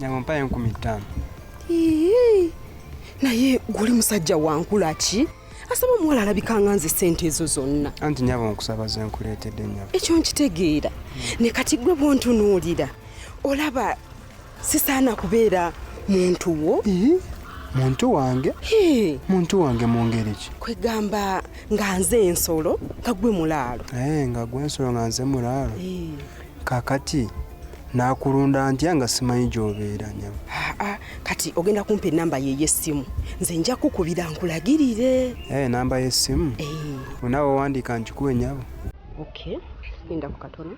Nyabo, mpayo 5000. Ii, naye gwe oli musajja wankula ki asaba omuwala alabika nga nze sente ezo zonna? Anti nyabo, nkusaba ze nkuleetedde, nyabo. Ekyo nkitegeera, ne kati gwe bwontunuulira olaba sisaana kubeera muntu wo? Ii, muntu wange? Hee. Muntu wange mu ngeri ki? Kwegamba nga nze ensolo, nga gwe mulaalo. Ee, nga gwe ensolo, nga nze mulaalo. Kaakati naakulunda ntya nga simanyi gy'obeera, nyabo? Aa, kati ogenda kumpa enamba ye ey'essimu, nze nja kukubira nkulagirire. Ee, namba y'essimu? Eh. Onaawe owandiika nkikuwe, nyabo? Okay, linda ku katono.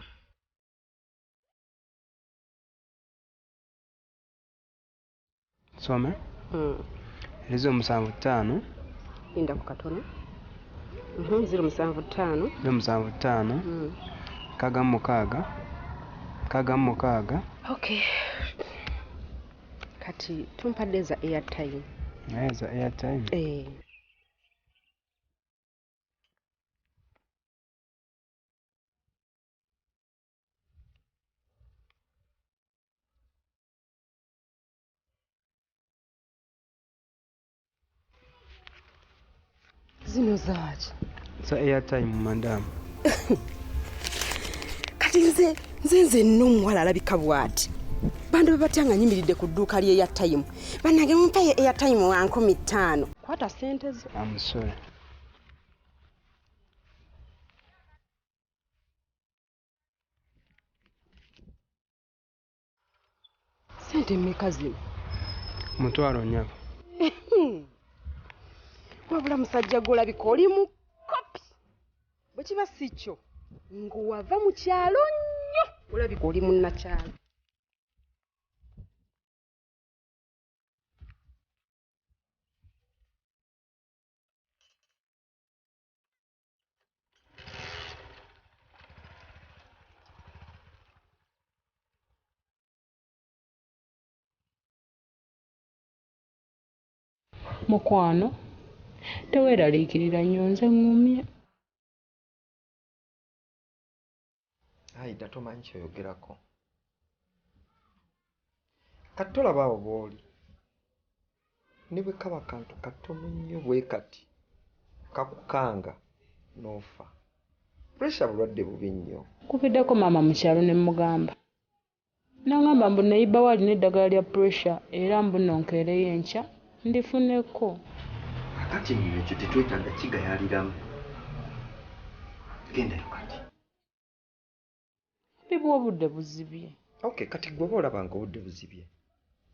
Some. Erizo 75. Linda ku katono. 075. 075. 66 66. Okay, kati tumpadde za airtime. Naye za airtime? Eh. Zino zaaki? Za airtime, madamu. Kati nze nno omuwala alabika bw'ati, bantu be batya nga nyimiridde ku dduuka ly'e airtime? Bannange, mumpaye airtime wa 5000. Kwata sente zo. I'm sorry. Sente mmeka zino? 500, nyabo. Wabula musajja gw'olabika oli mu kopi. Bwe kiba si kyo ng'owava mu kyalo nnyo, olabika oli munnakyalo. Mukwano, teweeraliikirira nnyo, nze ŋŋumye. Aida, tomanyi kyoyogerako. Kati tolaba awo bw'oli, ne bwe kaba kantu katono nnyo bwe kati kakukanga n'ofa. Pressure bulwadde bubi nnyo. Kubiddeko maama mu kyalo ne mmugamba, n'aŋŋamba mbu neighbour we alina eddagala lya pressure, era mbu nno nkeereyo enkya ndifuneko. Kakati nno ekyo tetwetaaga kigayaaliramu. Gendayo kati. Bibwa obudde buzibye. Okay, kati gwe oba olaba nga obudde buzibye,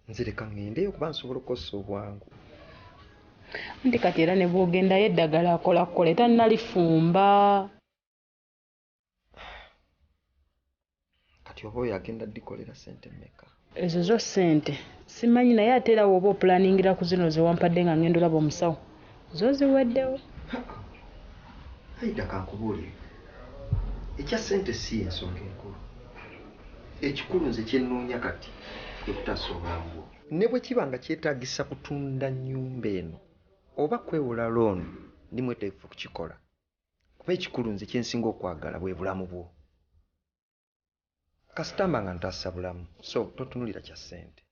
nze leka ŋŋendeyo kuba nsobola okukozesa obwangu. Anti kati era ne bw'ogendayo eddagala akola kkole tannalifumba. Kati oba oyo agenda ddikolera ssente mmeka? Ezo zo ssente simanyi, naye ate era w'oba opulaningira ku zino ze wampadde nga ŋŋenda olaba omusawo, zo ziweddewo. Aida, kankubuulire, ekya ssente si y'ensonga enkulu. Ekikulu nze kye nnoonya kati kwe kutaasa obulamu bwo. Ne bwe kiba nga kyetaagisa kutunda nnyumba eno oba kwewola loan, ndi mwetegefu okukikola, kuba ekikulu nze kye nsinga okwagala bwe bulamu bwo. Kasita mba nga ntaasa bulamu, so totunulira kya ssente.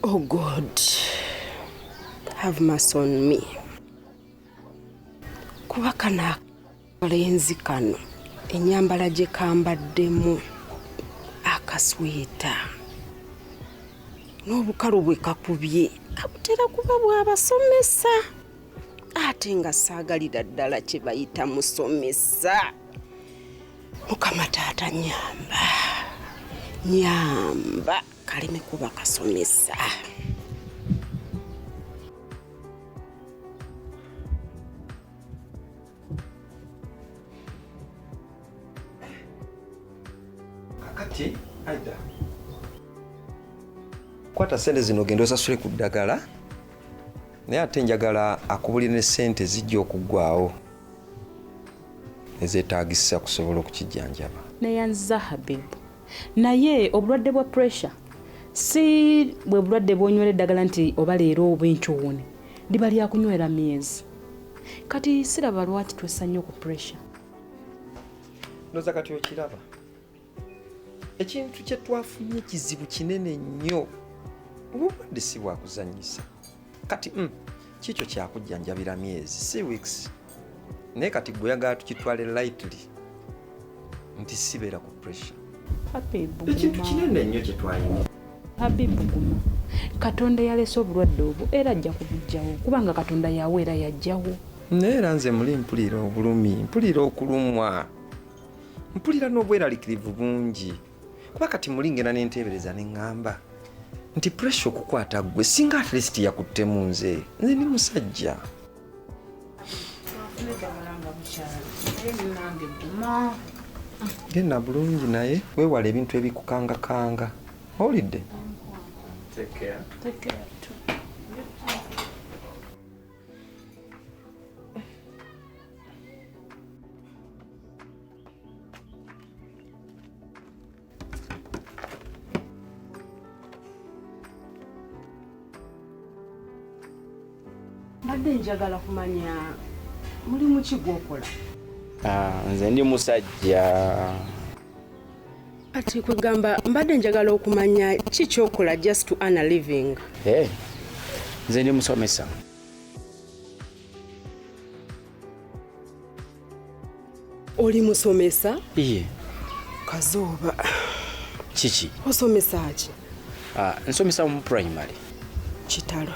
Oh God, have mercy on me. Kuba kano akalenzi kano ennyambala gye kambaddemu, akasweta n'obukalu bwe kakubye kabutera kuba bw'abasomesa, ate nga saagalira ddala kye bayita musomesa. Mukama taata, nyamba, nyamba kaleme kuba kasomesa. Kakati Aida, kwata sente zino ogende osasule ku ddagala, naye ate njagala akubulire ne sente zijja okuggwawo ezeetaagisa kusobola okukijjanjaba. Neyanziza Habibu, naye obulwadde bwa pressure si bwe bulwadde bw'onywera eddagala nti oba leero oba enkya owone, liba lyakunywera myezi. Kati siraba lwaki twessa nnyo ku pressure. Ndowooza kati okiraba ekintu kye twafunye kizibu kinene nnyo, obulwadde si bwakuzannyisa. Kati kikyo kyakujjanjabira myezi si weeks, naye kati gwe oyagala tukitwale lightly nti sibeera ku pressure. Habibu, Ekintu guma. kinene nnyo kye twalina. Habibu guma, Katonda yaleese obulwadde obwo era ajja kubuggyawo, kubanga Katonda yawa era yajjawo. Naye era nze muli mpulira obulumi, mpulira okulumwa, mpulira n'obweraliikirivu bungi, kuba kati muli ngenda nenteebereza ne ŋŋamba nti pressure okukwata ggwe singa at least yakuttemu nze, nze ndi musajja. Genda bulungi naye weewale ebintu ebikukangakanga. Owulidde? Take care. Take care too. Mbadde njagala kumanya mulimu ki gw'okola? Nze ndi musajja. Kati kwegamba mbadde njagala okumanya ki ky'okola just to earn a living. Nze ndi musomesa. Oli musomesa? Iye. Kazooba. Kiki? Osomesa ki? Nsomesa mu primary. Kitalo.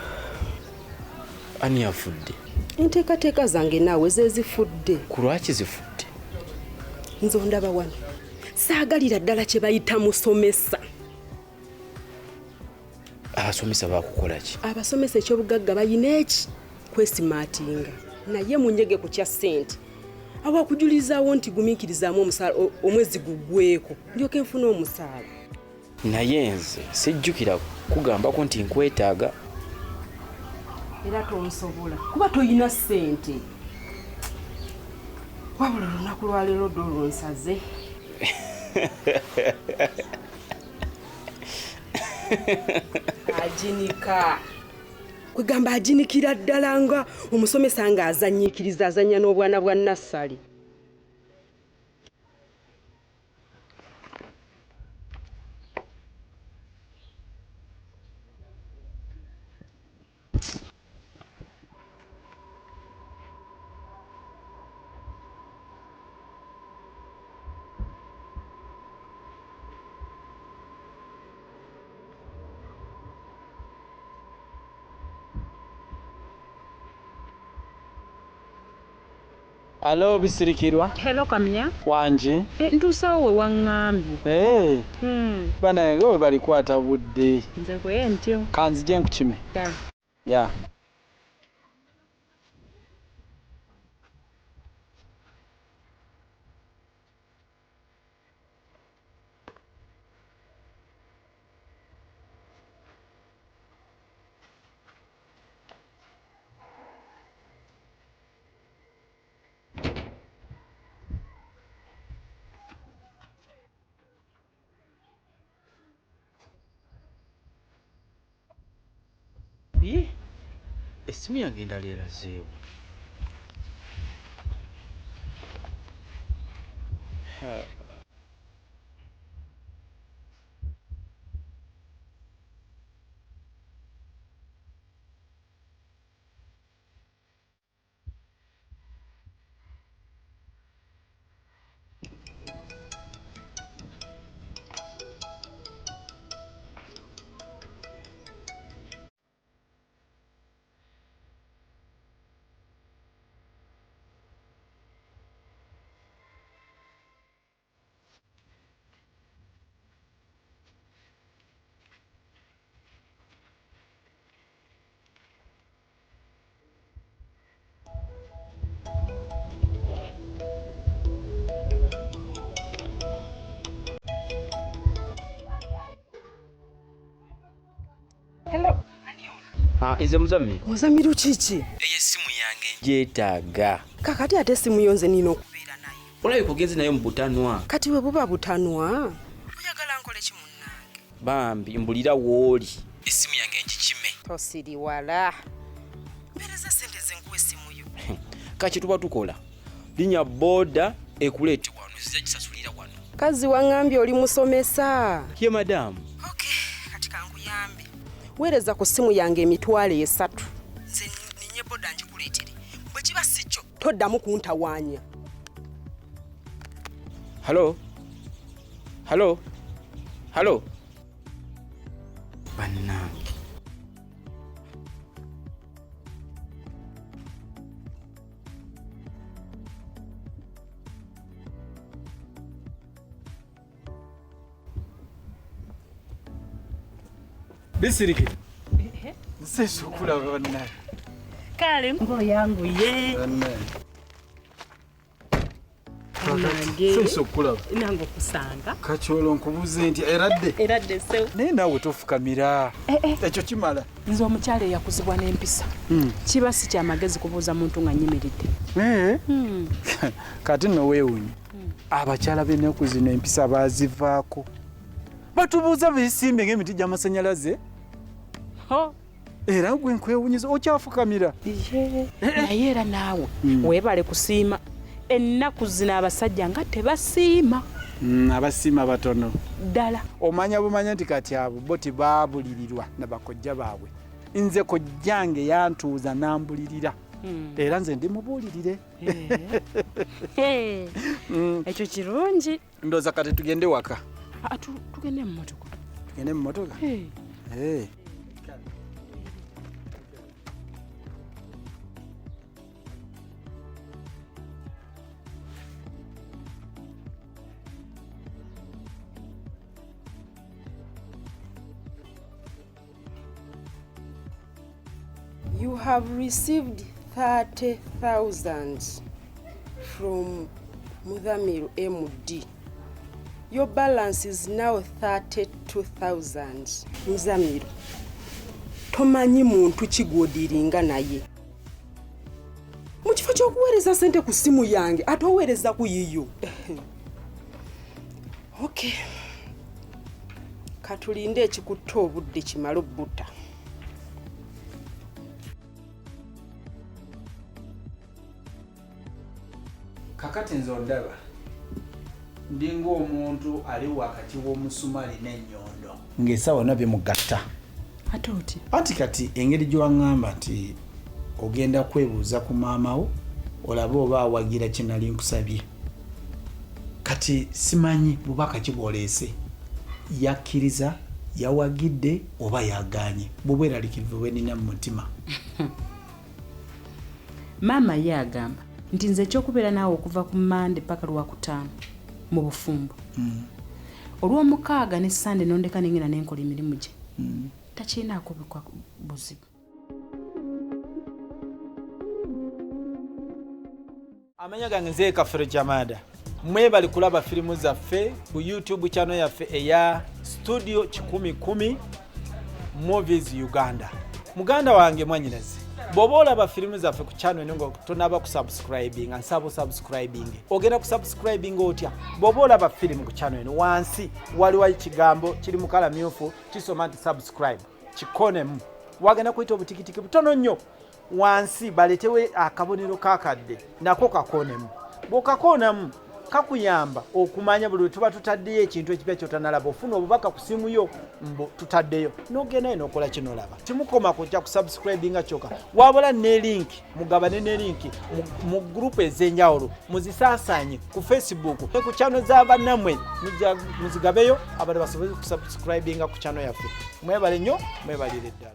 Ani afudde? Enteekateeka zange naawe ze zifudde. Ku lwaki zifudde? Nze ondaba wano. Saagalira ddala kye bayita musomesa. Abasomesa baakukola ki? Abasomesa eky'obugagga bayina eki? Kwesimaatinga. Naye munyege ku kya ssente. Awaakujulizaawo nti gumiikirizaamu omusaala omwezi guggweko ndyoke nfune omusaala. Naye nze sijjukira kugambako nti nkwetaaga. Era tonsobola kuba toyina ssente. Wabula olunaku lwaleero ddo olunsaze. Aginika. Kwegamba aginikira ddala nga omusomesa ng'azannyiikiriza azannya n'obwana bwa nassali. Alo Bisirikirwa. Hello Kamya. Wangi. Ntuusawo we waŋŋambye. Bannange we balikwata budde. Nze bwe ntyo. Kanzije nkukime. Ya. Essimu yange endala erazeewo. Nze Muzamiru. Muzamiru kiki? Eyo essimu yange gyetaaga. Kakati ate essimu yo nze nina okubeera nayo. Olabika ogenze nayo mu butanwa. Kati bwe buba butanwa, oyagala nkole ki munnange? Bambi mbulira w'oli. Essimu yange ngikime. Tosiriwala. Mpeereza ssente ze nkuwe essimu yo. Kati tuba tukola. Linnya boda ekuleete wano, nzija gisasulira wano. Kazi waŋŋambye oli musomesa. Ye madaamu. Okay, kati kankuyambe. Weereza ku ssimu yange 30,000. Nze ninye boda ngikuleetere. Bwe kiba si kyo, toddamu kuntawaanya. Halo? Halo? Halo? Bannange. Bisirike. Nseesa okulaba bannaye. Kale ng'oyanguye. Bannaye. Nange. Nseesa okulaba. Nange okusanga. Kakyolo nkubuuze nti eradde. Eradde sewo. Naye naawe tofukamira. Ekyo kimala. Nze omukyala eyakuzibwa n'empisa. Kiba si kya magezi kubuuza muntu nga nnyimiridde. Kati nno weewuunye. Abakyala b'ennaku zino empisa baazivaako. Batubuuza beesimbye ng'emiti gy'amasannyalaze. Era gwe nkwewunyiza okyafukamira. Naye era naawe weebale kusiima. Ennaku zino abasajja nga tebasiima. Abasiima batono. Ddala. Omanya bumanya nti kati abo bo tebaabulirirwa na bakojja baabwe. Nze kojjange yantuuza n'ambulirira. Era nze ndi mubuulirire. Ekyo kirungi. Ndowooza kati tugende waka. Tugende mu mmotoka. Tugende mu mmotoka? You have received 30,000 from Muzamiru MD. Your balance is now 32,000. Muzamiru, tomanyi muntu ki gw'odiringa naye. Mu kifo ky'okuweereza ssente ku ssimu yange, ate oweereza ku yiyo. Okay. Katulinde ekikutta obudde kimale obbuta. Kakati nze ondaba ndi ng'omuntu ali wakati w'omusumali n'ennyondo ng'essaawa yonna bimugatta. Ate oti? Anti kati engeri gy'owaŋŋamba nti ogenda kwebuuza ku maama wo olabe oba awagira kye nali nkusabye. Kati simanyi bubaka ki bw'oleese. Yakkiriza, yawagidde oba yagaanye. Bwo bweraliikirivu bwe nnina mu mutima. Maama ye agamba nti nze ekyokubeera naawe okuva ku Mmande paka Lwakutaano mu bufumbo. Olw'omukaaga ne Ssande n'ondeka ne ngenda ne nkola emirimu gye. Takirinaako buzibu. Amanya gange nze Kafero Jamada. Mwebale kulaba firimu zaffe ku YouTube channel yaffe eya Studio 110 Movies Uganda. Muganda wange mwanyinaze, bw'oba olaba firimu zaffe ku channel eno nga tonaba kusubscribing, nsaba osubscribing. Ogenda kusubscribing otya? Bw'oba olaba firimu ku channel eno, wansi waliwo ekigambo kiri mu kala myufu kisoma nti subscribe, kikonemu. Wagenda kuyita obutikitiki butono nnyo wansi baleetewo akabonero k'akadde nako kakonemu. Bw'okakoonamu kakuyamba okumanya buli lwe tuba tutaddeyo ekintu ekipya ky'otanalaba, ofuna obubaka ku ssimu yo mbu tutaddeyo, n'ogendayo n'okola kino olaba. Timukoma kujja kusubscribinga kyokka, wabula ne link, mugabane ne link mu group ez'enjawulo, muzisaasaanye ku Facebook ne ku channel za bannammwe, muzigabeyo abantu basobole kusubscribinga ku channel yaffe. Mwebale nnyo, mwebalire ddala.